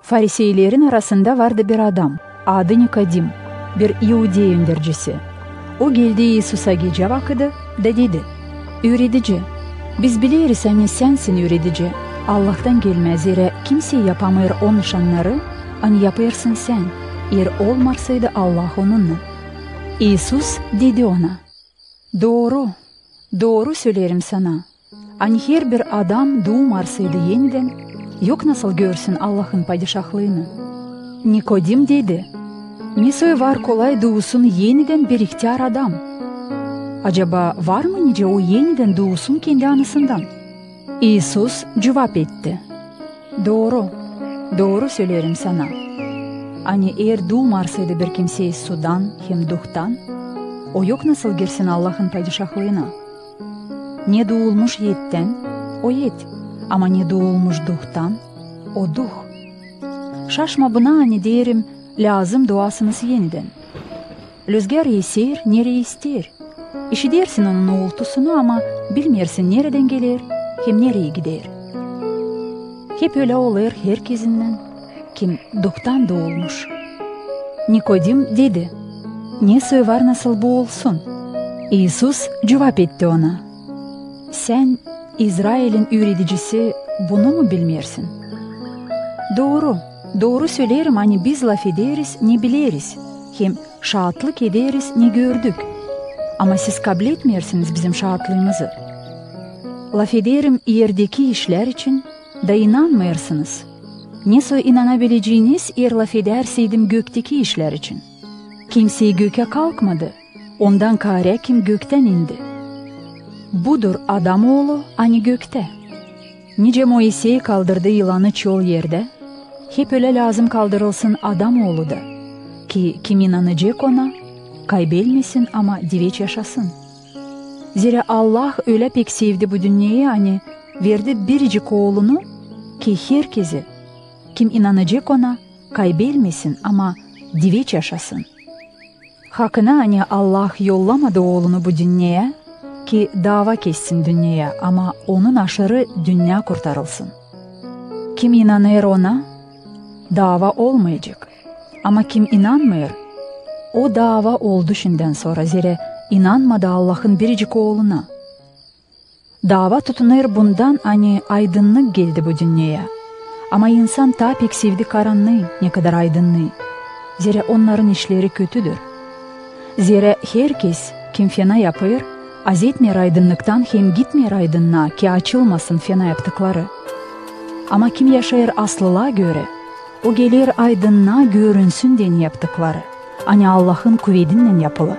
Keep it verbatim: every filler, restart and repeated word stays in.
Fariseylerin arasında vardı bir adam, adı Nikodim, bir iudey öndercisi. O geldi İisusa gecä vakıdı da dedi: "Üüredici, biz bileriz, ani Sänsin üüredici, Allahtan gelmä, zerä kimsey yapamêêr o nışannarı, ani yapêrsın Sän, eer olmarsaydı Allah onunnan." İisus dedi ona: "Dooru, dooru söleerim sana, ani herbir adam duumarsaydı enidän, yok nasıl görsün Allahın Padişahlıını." Nikodim dedi: "Nesoy var kolay duusun enidän bir ihtär adam? Acaba var mı nicä o enidän duusun kendi anasından?" İisus cuvap etti: "Dooru, dooru söleerim sana, ani eer duumarsaydı bir kimsey sudan hem Duhtan, o yok nasıl girsin Allahın Padişahlıına. Ne duulmuş ettän, o et, ama ne duulmuş Duhtan, o duh. Şaşma buna, ani deerim, lääzım duasınız enidän. Lüzgär eser, nereyi isteer. İşidersin onun uultusunu, ama bilmeersin, neredän geler hem nereyi gider. Hep ölä olêr herkezinnän, kim Duhtan duulmuş." Nikodim dedi: "Nesoy var nasıl bu olsun?" İisus cuvap etti ona: "Sän, İzrailin üüredicisi, bunu mu bilmeersin? Dooru, dooru söleerim, ani biz lafederiz, ne bileriz, hem şaatlık ederiz, ne gördük. Ama siz kabletmeersiniz bizim şaatlıımızı. Lafederim erdeki işlär için, da inanmêêrsınız. Nesoy inanabileceniz, eer lafedärseydim gökteki işlär için? Kimsey gökä kalkmadı, ondan kaarä, kim göktän indi. Budur Adam Oolu, ani göktä. Nicä Moisey kaldırdı yılanı çol erdä, hep ölä lääzım kaldırılsın Adam Oolu da, ki kim inanacek ona, kaybelmesin, ama diveç yaşasın. Zerä Allah ölä pek sevdi bu dünneyi, ani verdi biricik Oolunu, ki herkezi, kim inanacek ona, kaybelmesin, ama diveç yaşasın. Hakına, ani Allah yollamadı Oolunu bu dünneyä, ki daava kessin dünneyä, ama Onun aşırı dünnä kurtarılsın. Kim inanêr Ona, daava olmayacek. Ama kim inanmêêr, o daava oldu şindän sora, zerä inanmadı Allahın biricik Ooluna. Daava tutunêr bundan, ani aydınnık geldi bu dünneyä. Ama insan taa pek sevdi karannıı, nekadar aydınnıı. Zerä onnarın işleri kötüdür. Zerä herkez, kim fena yapêr, azetmeer aydınnıktan hem gitmeer aydınnaa, ki açılmasın fena yaptıkları. Ama kim yaşêêr aslılaa görä, o geler aydınnaa, görünsün deyni yaptıkları, ani Allahın kuvedinnän yapılı.